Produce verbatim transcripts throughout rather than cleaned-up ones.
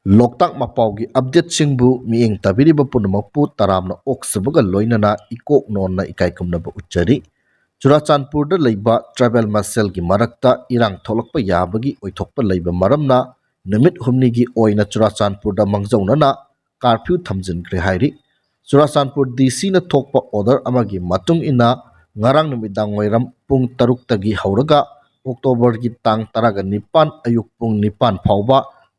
ꯂꯣꯛꯇꯥꯛ ꯃꯄꯥꯎꯒꯤ ꯑꯞꯗꯦꯠꯁꯤꯡꯕꯨ ꯃꯤꯠꯌꯦꯡ ꯇꯥꯕꯤꯔꯤꯕ ꯄꯨꯝꯅꯃꯛꯄꯨ ꯇꯔꯥꯝꯅ ꯑꯣꯛꯆꯕꯒ ꯂꯣꯏꯅꯅ ꯏꯀꯣꯛ ꯅꯣꯟꯅ ꯏꯀꯥꯏ ꯈꯨꯝꯅꯕ ꯎꯠꯆꯔꯤ꯫ ꯆꯨꯔꯥꯆꯥꯟꯄꯨꯔꯗ ꯂꯩꯕ ꯇ꯭ꯔꯥꯏꯕꯦꯜ ꯃꯁꯦꯜꯒꯤ ꯃꯔꯛꯇ ꯏꯔꯥꯡ ꯊꯣꯛꯂꯛꯄ ꯌꯥꯕꯒꯤ ꯑꯣꯏꯊꯣꯛꯄ ꯂꯩꯕ ꯃꯔꯝꯅ ꯅꯨꯃꯤꯠ ꯍꯨꯝꯅꯤꯒꯤ ꯑꯣꯏꯅ ꯆꯨꯔꯥꯆꯥꯟꯄꯨꯔꯗ ꯃꯥꯡꯖꯧꯅꯅ ꯀꯥꯔꯐ꯭ꯌꯨ ꯊꯝꯖꯤꯟꯈ꯭ꯔꯦ ꯍꯥꯏꯔꯤ꯫ ꯆꯨꯔꯥꯆꯥꯟꯄꯨꯔ ꯗꯤ ꯁꯤꯅ ꯊꯣꯛꯄ ꯑꯣꯔꯗꯔ ꯑꯃꯒꯤ ꯃꯇꯨꯡ ꯏꯟꯅ ꯉꯔꯥꯡ ꯅꯨꯃꯤꯗꯥꯡ ꯋꯥꯏꯔꯝ ꯄꯨꯡ ꯇꯔꯨꯛꯇꯒꯤ ꯍꯧꯔꯒ ꯑꯣꯛꯇꯣꯕꯔꯒꯤ ꯇꯥꯡ ꯇꯔꯥꯒ ꯅꯤꯄꯥꯟ ꯑꯌꯨꯛ ꯄꯨꯡ ꯅꯤꯄꯥꯟ ꯐꯥꯎꯕ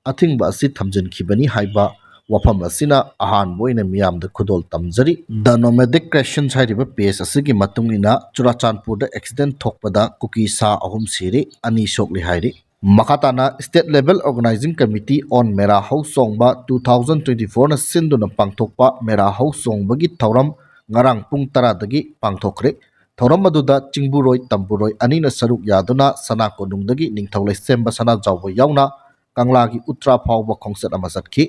ꯑꯊꯤꯡꯕ ꯑꯁꯤ ꯊꯝꯖꯤꯟꯈꯤꯕꯅꯤ ꯍꯥꯏꯕ ꯋꯥꯐꯝ ꯑꯁꯤꯅ ꯑꯍꯥꯟꯕ ꯑꯣꯏꯅ ꯃꯤꯌꯥꯝꯗ ꯈꯨꯗꯣꯜ ꯇꯝꯖꯔꯤ꯫ The Nomadic Creations ꯍꯥꯏꯔꯤꯕ ꯄꯦꯖ ꯑꯁꯤꯒꯤ ꯃꯇꯨꯡ ꯏꯟꯅ ꯆꯨꯔꯥꯆꯥꯟꯄꯨꯔꯗ ꯑꯦꯛꯁꯤꯗꯦꯟ ꯊꯣꯛꯄꯗ ꯀꯨꯀꯤ ꯁꯥ ꯑꯍꯨꯝ ꯁꯤꯔꯤ, ꯑꯅꯤ ꯁꯣꯛꯂꯤ ꯍꯥꯏꯔꯤ꯫ ꯃꯈꯥ ꯇꯥꯅ State Level Organizing Committee on ꯃꯦꯔꯥ ꯍꯧ ꯆꯣꯡꯕ two thousand twenty fourꯅ ꯁꯤꯟꯗꯨꯅ ꯄꯥꯡꯊꯣꯛꯄ ꯃꯦꯔꯥ ꯍꯧ ꯆꯣꯡꯕꯒꯤ ꯊꯧꯔꯝ ꯉꯔꯥꯡ ꯄꯨꯡ ꯇꯔꯥꯗꯒꯤ ꯄꯥꯡꯊꯣꯛꯈ꯭ꯔꯦ꯫ ꯊꯧꯔꯝ ꯑꯗꯨꯗ ꯆꯤꯡꯕꯨꯔꯣꯏ ꯇꯝꯕꯨꯔꯣꯏ ꯑꯅꯤꯅ ꯁꯔꯨꯛ ꯌꯥꯗꯨꯅ ꯁꯅꯥ ꯀꯣꯅꯨꯡꯗꯒꯤ ꯅꯤꯡꯊꯧ ꯂꯩꯁꯦꯝꯕ ꯁꯅꯥꯖꯥꯎꯕ ꯌꯥꯎꯅ ꯀꯪꯂꯥꯒꯤ ꯎꯇ꯭ꯔꯥ ꯐꯥꯎꯕ ꯈꯣꯡꯆꯠ ꯑꯃ ꯆꯠꯈꯤ꯫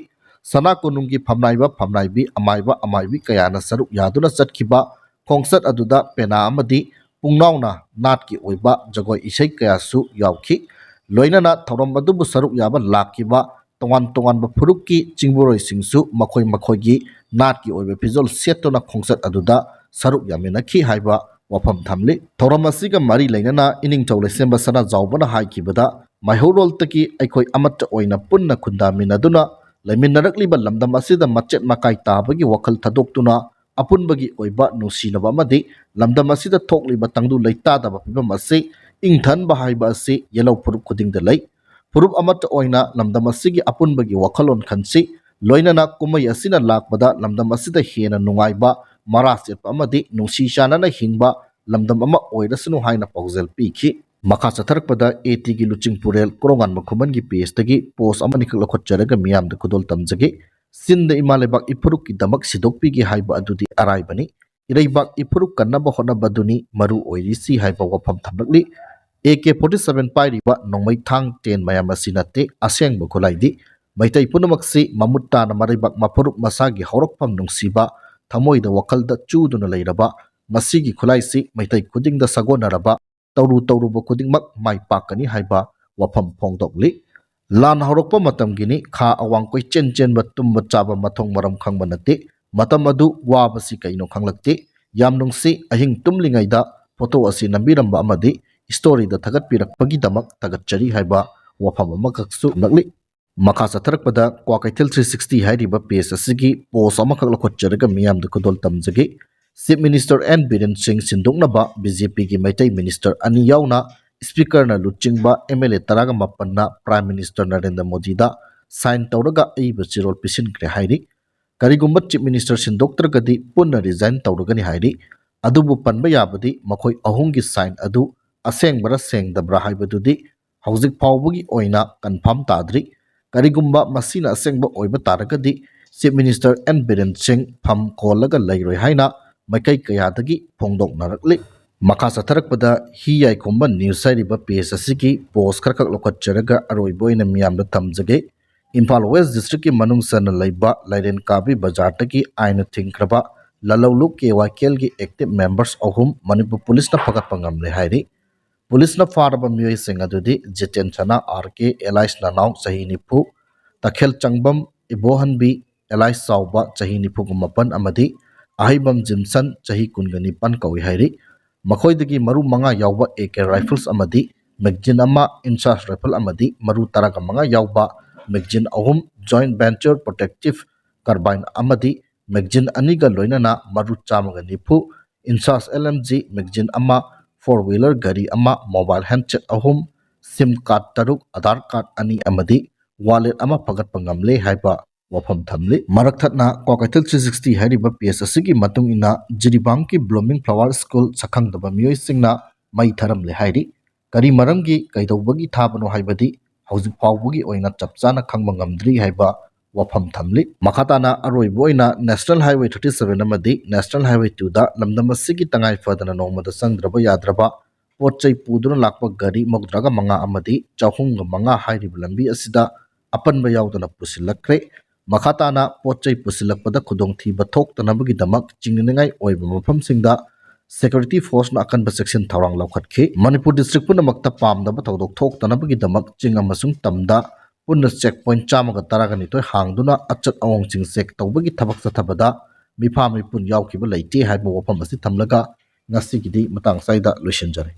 ꯁꯅꯥ ꯀꯣꯅꯨꯡꯒꯤ ꯐꯝꯅꯥꯏꯕ ꯐꯝꯅꯥꯏꯕꯤ, ꯑꯃꯥꯏꯕ ꯑꯃꯥꯏꯕꯤ ꯀꯌꯥꯅ ꯁꯔꯨꯛ ꯌꯥꯗꯨꯅ ꯆꯠꯈꯤꯕ ꯈꯣꯡꯆꯠ ꯑꯗꯨꯗ ꯄꯦꯅꯥ ꯑꯃꯗꯤ ꯄꯨꯡꯅꯥꯎꯅ ꯅꯥꯠꯀꯤ ꯑꯣꯏꯕ ꯖꯒꯣꯏ ꯏꯁꯩ ꯀꯌꯥꯁꯨ ꯌꯥꯎꯈꯤ꯫ ꯂꯣꯏꯅꯅ ꯊꯧꯔꯝ ꯑꯗꯨꯕꯨ ꯁꯔꯨꯛ ꯌꯥꯕ ꯂꯥꯛꯈꯤꯕ ꯇꯣꯉꯥꯟ ꯇꯣꯉꯥꯟꯕ ꯐꯨꯔꯨꯞꯀꯤ ꯆꯤꯡꯕꯨꯔꯣꯏꯁꯤꯡꯁꯨ ꯃꯈꯣꯏ ꯃꯈꯣꯏꯒꯤ ꯅꯥꯠꯀꯤ ꯑꯣꯏꯕ ꯐꯤꯖꯣꯜ ꯁꯦꯠꯇꯨꯅ ꯈꯣꯡꯆꯠ ꯑꯗꯨꯗ ꯁꯔꯨꯛ ꯌꯥꯃꯤꯟꯅꯈꯤ ꯍꯥꯏꯕ ꯋꯥꯐꯝ ꯊꯝꯂꯤ꯫ ꯊꯧꯔꯝ ꯑꯁꯤꯒ ꯃꯔꯤ ꯂꯩꯅꯅ ꯏꯅꯤꯡꯊꯧ ꯂꯩꯁꯦꯝꯕ ꯁꯅꯥꯖꯥꯎꯕꯅ ꯍꯥꯏꯈꯤꯕꯗ, ꯃꯩꯍꯧꯔꯣꯜꯗꯒꯤ ꯑꯩꯈꯣꯏ ꯑꯃꯠꯇ ꯑꯣꯏꯅ ꯄꯨꯟꯅ ꯈꯨꯟꯗꯥꯃꯤꯟꯅꯗꯨꯅ ꯂꯩꯃꯤꯟꯅꯔꯛꯂꯤꯕ ꯂꯝꯗꯝ ꯑꯁꯤꯗ ꯃꯆꯦꯠ ꯃꯀꯥꯏ ꯇꯥꯕꯒꯤ ꯋꯥꯈꯜ ꯊꯥꯗꯣꯛꯇꯨꯅ ꯑꯄꯨꯟꯕꯒꯤ ꯑꯣꯏꯕ ꯅꯨꯡꯁꯤꯅꯕ ꯑꯃꯗꯤ ꯂꯝꯗꯝ ꯑꯁꯤꯗ ꯊꯣꯛꯂꯤꯕ ꯇꯪꯗꯨ ꯂꯩꯇꯥꯗꯕ ꯐꯤꯕꯝ ꯑꯁꯤ ꯏꯪꯊꯍꯟꯕ ꯍꯥꯏꯕ ꯑꯁꯤ ꯌꯦꯜꯍꯧ ꯐꯨꯔꯨꯞ ꯈꯨꯗꯤꯡꯗ ꯂꯩ꯫ ꯐꯨꯔꯨꯞ ꯑꯃꯠꯇ ꯑꯣꯏꯅ ꯂꯝꯗꯝ ꯑꯁꯤꯒꯤ ꯑꯄꯨꯟꯕꯒꯤ ꯋꯥꯈꯜꯂꯣꯟ ꯈꯟꯁꯤ꯫ ꯂꯣꯏꯅꯅ ꯀꯨꯝꯍꯩ ꯑꯁꯤꯅ ꯂꯥꯛꯄꯗ ꯂꯝꯗꯝ ꯑꯁꯤꯗ ꯍꯦꯟꯅ ꯅꯨꯡꯉꯥꯏꯕ, ꯃꯔꯥ ꯆꯦꯠꯄ ꯑꯃꯗꯤ ꯅꯨꯡꯁꯤ ꯆꯥꯟꯅꯅ ꯍꯤꯡꯕ ꯂꯝꯗꯝ ꯑꯃ ꯑꯣꯏꯔꯁꯅꯨ ꯍꯥꯏꯅ ꯄꯥꯎꯖꯦꯜ ꯄꯤꯈꯤ꯫ ꯃꯈꯥ ꯆꯠꯊꯔꯛꯄꯗ ꯑꯦ ꯇꯤꯒꯤ ꯂꯨꯆꯤꯡꯄꯨꯔꯦꯜ ꯀꯣꯔꯣꯉꯥꯟꯕ ꯈꯨꯃꯟꯒꯤ ꯄꯦꯖꯇꯒꯤ ꯄꯣꯁ ꯑꯃꯅꯤꯈꯛ ꯂꯧꯈꯠꯆꯔꯒ ꯃꯤꯌꯥꯝꯗ ꯈꯨꯗꯣꯜ ꯇꯝꯖꯒꯦ꯫ ꯆꯤꯟꯗ ꯏꯃꯥ ꯂꯩꯕꯥꯛ ꯏꯐꯨꯔꯨꯞꯀꯤꯗꯃꯛ ꯁꯤꯗꯣꯛꯄꯤꯒꯦ ꯍꯥꯏꯕ ꯑꯗꯨꯗꯤ ꯑꯔꯥꯏꯕꯅꯤ꯫ ꯏꯔꯩꯕꯥꯛ ꯏꯐꯨꯔꯨꯞ ꯀꯟꯅꯕ ꯍꯣꯠꯅꯕꯗꯨꯅꯤ ꯃꯔꯨ ꯑꯣꯏꯔꯤꯁꯤ ꯍꯥꯏꯕ ꯋꯥꯐꯝ ꯊꯝꯂꯛꯂꯤ꯫ ꯑꯦ ꯀꯦ ꯐꯣꯔꯇꯤ ꯁꯚꯦꯟ ꯄꯥꯏꯔꯤꯕ ꯅꯣꯡꯃꯩ ꯊꯥꯡ ꯇꯦꯟ ꯃꯌꯥꯝ ꯑꯁꯤ ꯅꯠꯇꯦ ꯑꯁꯦꯡꯕ ꯈꯨꯠꯂꯥꯏꯗꯤ꯫ ꯃꯩꯇꯩ ꯄꯨꯝꯅꯃꯛꯁꯤ ꯃꯃꯨꯠ ꯇꯥꯅ ꯃꯔꯩꯕꯥꯛ ꯃꯐꯨꯔꯨꯞ ꯃꯁꯥꯒꯤ ꯍꯧꯔꯛꯐꯝ ꯅꯨꯡꯁꯤꯕ, ꯊꯃꯣꯏꯗ ꯋꯥꯈꯜꯗ ꯆꯨꯗꯨꯅ ꯂꯩꯔꯕ ꯃꯁꯤꯒꯤ ꯈꯨꯠꯂꯥꯏꯁꯤ ꯃꯩꯇꯩ ꯈꯨꯗꯤꯡꯗ ꯁꯥꯒꯣꯟꯅꯔꯕ ꯇꯧꯔꯨ ꯇꯧꯔꯨꯕ ꯈꯨꯗꯤꯡꯃꯛ ꯃꯥꯏ ꯄꯥꯛꯀꯅꯤ ꯍꯥꯏꯕ ꯋꯥꯐꯝ ꯐꯣꯡꯗꯣꯛꯂꯤ꯫ ꯂꯥꯟ ꯍꯧꯔꯛꯄ ꯃꯇꯝꯒꯤꯅꯤ, ꯈꯥ ꯑꯋꯥꯡ ꯀꯣꯏꯆꯦꯟ ꯆꯦꯟꯕ, ꯇꯨꯝꯕ ꯆꯥꯕ ꯃꯊꯣꯡ ꯃꯔꯝ ꯈꯪꯕ ꯅꯠꯇꯦ꯫ ꯃꯇꯝ ꯑꯗꯨ ꯋꯥꯕꯁꯤ ꯀꯩꯅꯣ ꯈꯪꯂꯛꯇꯦ꯫ ꯌꯥꯝ ꯅꯨꯡꯁꯤ, ꯑꯍꯤꯡ ꯇꯨꯝꯂꯤꯉꯩꯗ ꯐꯣꯇꯣ ꯑꯁꯤ ꯅꯝꯕꯤꯔꯝꯕ ꯑꯃꯗꯤ ꯁ꯭ꯇꯣꯔꯤꯗ ꯊꯥꯒꯠꯄꯤꯔꯛꯄꯒꯤꯗꯃꯛ ꯊꯥꯒꯠꯆꯔꯤ ꯍꯥꯏꯕ ꯋꯥꯐꯝ ꯑꯃꯈꯛꯁꯨ ꯊꯝꯂꯛꯂꯤ꯫ ꯃꯈꯥ ꯆꯠꯊꯔꯛꯄꯗ ꯀ꯭ꯋꯥꯀꯩꯊꯦꯜ ꯊ꯭ꯔꯤ ꯁꯤꯛꯁꯇꯤ ꯍꯥꯏꯔꯤꯕ ꯄꯦꯖ ꯑꯁꯤꯒꯤ ꯄꯣꯁ ꯑꯃꯈꯛ ꯂꯧꯈꯠꯆꯔꯒ ꯃꯤꯌꯥꯝꯗ ꯈꯨꯗꯣꯜ ꯇꯝꯖꯒꯦ꯫ ꯆꯤꯐ ꯃꯤꯅꯤꯁꯇꯔ ꯑꯦꯟ ꯕꯤꯔꯦꯟ ꯁꯤꯡ ꯁꯤꯟꯗꯣꯛꯅꯕ ꯕꯤ ꯖꯦ ꯄꯤꯒꯤ ꯃꯩꯇꯩ ꯃꯤꯅꯤꯁꯇꯔ ꯑꯅꯤ ꯌꯥꯎꯅ ꯁ꯭ꯄꯤꯀꯔꯅ ꯂꯨꯆꯤꯡꯕ ꯑꯦꯝ ꯑꯦꯜ ꯑꯦ ꯇꯔꯥꯒ ꯃꯥꯄꯟꯅ ꯄ꯭ꯔꯥꯏꯝ ꯃꯤꯅꯤꯁꯇꯔ ꯅꯔꯦꯟꯗ꯭ꯔ ꯃꯣꯗꯤꯗ ꯁꯥꯏꯟ ꯇꯧꯔꯒ ꯑꯏꯕ ꯆꯦꯔꯣꯜ ꯄꯤꯁꯤꯟꯈ꯭ꯔꯦ ꯍꯥꯏꯔꯤ꯫ ꯀꯔꯤꯒꯨꯝꯕ ꯆꯤꯐ ꯃꯤꯅꯤꯁꯇꯔ ꯁꯤꯟꯗꯣꯛꯇ꯭ꯔꯒꯗꯤ ꯄꯨꯟꯅ ꯔꯤꯖꯥꯏꯟ ꯇꯧꯔꯒꯅꯤ ꯍꯥꯏꯔꯤ꯫ ꯑꯗꯨꯕꯨ ꯄꯟꯕ ꯌꯥꯕꯗꯤ ꯃꯈꯣꯏ ꯑꯍꯨꯝꯒꯤ ꯁꯥꯏꯟ ꯑꯗꯨ ꯑꯁꯦꯡꯕꯔꯥ ꯁꯦꯡꯗꯕ꯭ꯔꯥ ꯍꯥꯏꯕꯗꯨꯗꯤ ꯍꯧꯖꯤꯛ ꯐꯥꯎꯕꯒꯤ ꯑꯣꯏꯅ ꯀꯟꯐꯥꯔꯝ ꯇꯥꯗ꯭ꯔꯤ꯫ ꯀꯔꯤꯒꯨꯝꯕ ꯃꯁꯤꯅ ꯑꯁꯦꯡꯕ ꯑꯣꯏꯕ ꯇꯥꯔꯒꯗꯤ ꯆꯤꯐ ꯃꯤꯅꯤꯁꯇꯔ ꯑꯦꯟ ꯕꯤꯔꯦꯟ ꯁꯤꯡ ꯐꯝ ꯀꯣꯜꯂꯒ ꯂꯩꯔꯣꯏ ꯍꯥꯏꯅ ꯃꯥꯏꯀꯩ ꯀꯌꯥꯗꯒꯤ ꯐꯣꯡꯗꯣꯛꯅꯔꯛꯂꯤ꯫ ꯃꯈꯥ ꯆꯠꯊꯔꯛꯄꯗ ꯍꯤ ꯌꯥꯏꯈꯣꯝꯕ ꯅ꯭ꯌꯨꯁ ꯍꯥꯏꯔꯤꯕ ꯄꯦꯖ ꯑꯁꯤꯒꯤ ꯄꯣꯁ ꯈꯔꯈꯛ ꯂꯧꯈꯠꯆꯔꯒ ꯑꯔꯣꯏꯕ ꯑꯣꯏꯅ ꯃꯤꯌꯥꯝꯗ ꯊꯝꯖꯒꯦ꯫ ꯏꯝꯐꯥꯜ ꯋꯦꯁ ꯗꯤꯁꯇ꯭ꯔꯤꯛꯀꯤ ꯃꯅꯨꯡ ꯆꯟꯅ ꯂꯩꯕ ꯂꯥꯏꯔꯦꯟ ꯀꯥꯕꯤ ꯕꯖꯥꯔꯗꯒꯤ ꯑꯥꯏꯟꯅ ꯊꯤꯡꯈ꯭ꯔꯕ ꯂꯥꯂꯧꯂꯨ ꯀꯦ ꯋꯥꯏ ꯀꯦꯜꯒꯤ ꯑꯦꯛꯇꯤꯚ ꯃꯦꯝꯕꯔꯁ ꯑꯍꯨꯝ ꯃꯅꯤꯄꯨꯔ ꯄꯨꯂꯤꯁꯅ ꯐꯒꯠꯄ ꯉꯝꯂꯦ ꯍꯥꯏꯔꯤ꯫ ꯄꯨꯂꯤꯁꯅ ꯐꯥꯔꯕ ꯃꯤꯑꯣꯏꯁꯤꯡ ꯑꯗꯨꯗꯤ ꯖꯤꯇꯦꯟ ꯁꯅꯥ ꯑꯥꯔ ꯀꯦ ꯑꯦꯂꯥꯏꯁ ꯅꯅꯥꯎ ꯆꯍꯤ ꯅꯤꯐꯨ, ꯇꯈꯦꯜ ꯆꯪꯕꯝ ꯏꯕꯣꯍꯟꯕꯤ ꯑꯦꯂꯥꯏꯁ ꯆꯥꯎꯕ ꯆꯍꯤ ꯅꯤꯐꯨꯒ ꯃꯥꯄꯟ ꯑꯃꯗꯤ ꯑꯍꯩꯕꯝ ꯖꯤꯝꯁꯟ ꯆꯍꯤ ꯀꯨꯟꯒ ꯅꯤꯄꯥꯟ ꯀꯧꯏ ꯍꯥꯏꯔꯤ꯫ ꯃꯈꯣꯏꯗꯒꯤ ꯃꯔꯨ ꯃꯉꯥ ꯌꯥꯎꯕ ꯑꯦ ꯀꯦ ꯔꯥꯏꯐꯜꯁ ꯑꯃꯗꯤ ꯃꯦꯒꯖꯤꯟ ꯑꯃ, ꯏꯟꯆꯥꯔꯖ ꯔꯥꯏꯐꯜ ꯑꯃꯗꯤ ꯃꯔꯨ ꯇꯔꯥꯒ ꯃꯉꯥ ꯌꯥꯎꯕ ꯃꯦꯒꯖꯤꯟ ꯑꯍꯨꯝ, ꯖꯣꯏꯟꯠ ꯚꯦꯟꯆꯔ ꯄ꯭ꯔꯣꯇꯦꯛꯇꯤꯚ ꯀꯥꯔꯕꯥꯏꯟ ꯑꯃꯗꯤ ꯃꯦꯒꯖꯤꯟ ꯑꯅꯤꯒ ꯂꯣꯏꯅꯅ ꯃꯔꯨ ꯆꯥꯝꯃꯒ ꯅꯤꯐꯨ, in-charge L M G magazine ꯑꯃ, ꯐꯣꯔ ꯋꯤꯂꯔ ꯒꯥꯔꯤ ꯑꯃ, ꯃꯣꯕꯥꯏꯜ ꯍꯦꯟꯗꯁꯦꯠ ꯑꯍꯨꯝ, ꯁꯤꯝ ꯀꯥꯔꯗ ꯇꯔꯨꯛ, ꯑꯥꯙꯥꯔ ꯀꯥꯔꯗ ꯑꯅꯤ ꯑꯃꯗꯤ ꯋꯥꯂꯦꯠ ꯑꯃ ꯐꯒꯠꯄ ꯉꯝꯂꯦ ꯍꯥꯏꯕ ꯋꯥꯐꯝ ꯊꯝꯂꯤ꯫ ꯃꯔꯛ ꯊꯠꯅ ꯀ꯭ꯋꯥꯀꯩꯊꯦꯜ ꯊ꯭ꯔꯤ ꯁꯤꯛꯁꯇꯤ ꯍꯥꯏꯔꯤꯕ ꯄꯦꯖ ꯑꯁꯤꯒꯤ ꯃꯇꯨꯡ ꯏꯟꯅ ꯖꯤꯔꯤꯕꯥꯝꯒꯤ ꯕ꯭ꯂꯨꯃꯤꯡ ꯐ꯭ꯂꯥꯋꯔ ꯁ꯭ꯀꯨꯜ ꯁꯛꯈꯪꯗꯕ ꯃꯤꯑꯣꯏꯁꯤꯡꯅ ꯃꯩ ꯊꯥꯔꯝꯂꯦ ꯍꯥꯏꯔꯤ꯫ ꯀꯔꯤ ꯃꯔꯝꯒꯤ, ꯀꯩꯗꯧꯕꯒꯤ ꯊꯥꯕꯅꯣ ꯍꯥꯏꯕꯗꯤ ꯍꯧꯖꯤꯛ ꯐꯥꯎꯕꯒꯤ ꯑꯣꯏꯅ ꯆꯞ ꯆꯥꯅ ꯈꯪꯕ ꯉꯝꯗ꯭ꯔꯤ ꯍꯥꯏꯕ ꯋꯥꯐꯝ ꯊꯝꯂꯤ꯫ ꯃꯈꯥ ꯇꯥꯅ ꯑꯔꯣꯏꯕ ꯑꯣꯏꯅ ꯅꯦꯁꯅꯦꯜ ꯍꯥꯏꯋꯦ ꯊꯥꯔꯇꯤ ꯁꯚꯦꯟ ꯑꯃꯗꯤ ꯅꯦꯁꯅꯦꯜ ꯍꯥꯏꯋꯦ ꯇꯨꯗ ꯂꯝꯗꯝ ꯑꯁꯤꯒꯤ ꯇꯉꯥꯏ ꯐꯗꯅ ꯅꯣꯡꯃꯗ ꯆꯪꯗ꯭ꯔꯕ ꯌꯥꯗ꯭ꯔꯕ ꯄꯣꯠ ꯆꯩ ꯄꯨꯗꯨꯅ ꯂꯥꯛꯄ ꯒꯥꯔꯤ ꯃꯧꯗ꯭ꯔꯥꯒ ꯃꯉꯥ ꯑꯃꯗꯤ ꯆꯍꯨꯝꯒ ꯃꯉꯥ ꯍꯥꯏꯔꯤꯕ ꯂꯝꯕꯤ ꯑꯁꯤꯗ ꯑꯄꯟꯕ ꯌꯥꯎꯗꯅ ꯄꯨꯁꯤꯜꯂꯛꯈ꯭ꯔꯦ꯫ ꯃꯈꯥ ꯇꯥꯅ ꯄꯣꯠ ꯆꯩ ꯄꯨꯁꯤꯜꯂꯛꯄꯗ ꯈꯨꯗꯣꯡꯊꯤꯕ ꯊꯣꯛꯇꯅꯕꯒꯤꯗꯃꯛ ꯆꯤꯡꯅꯅꯤꯡꯉꯥꯏ ꯑꯣꯏꯕ ꯃꯐꯝꯁꯤꯡꯗ ꯁꯦꯀ꯭ꯌꯨꯔꯤꯇꯤ ꯐꯣꯔꯁꯅ ꯑꯀꯟꯕ ꯆꯦꯛꯁꯤꯟ ꯊꯧꯔꯥꯡ ꯂꯧꯈꯠꯈꯤ꯫ ꯃꯅꯤꯄꯨꯔ ꯗꯤꯁꯇ꯭ꯔꯤꯛ ꯄꯨꯝꯅꯃꯛꯇ ꯄꯥꯝꯗꯕ ꯊꯧꯗꯣꯛ ꯊꯣꯛꯇꯅꯕꯒꯤꯗꯃꯛ ꯆꯤꯡ ꯑꯃꯁꯨꯡ ꯇꯝꯗ ꯄꯨꯟꯅ check point ꯆꯥꯝꯃꯒ ꯇꯔꯥꯒ ꯅꯤꯊꯣꯏ ꯍꯥꯡꯗꯨꯅ ꯑꯆꯠ ꯑꯋꯣꯡꯁꯤꯡ check ꯇꯧꯕꯒꯤ ꯊꯕꯛ ꯆꯠꯊꯕꯗ ꯃꯤꯐꯥ ꯃꯤꯄꯨꯟ ꯌꯥꯎꯈꯤꯕ ꯂꯩꯇꯦ ꯍꯥꯏꯕ ꯋꯥꯐꯝ ꯑꯁꯤ ꯊꯝꯂꯒ ꯉꯁꯤꯒꯤꯗꯤ ꯃꯇꯥꯡ ꯑꯁ꯭ꯋꯥꯏꯗ ꯂꯣꯏꯁꯤꯟꯖꯔꯦ꯫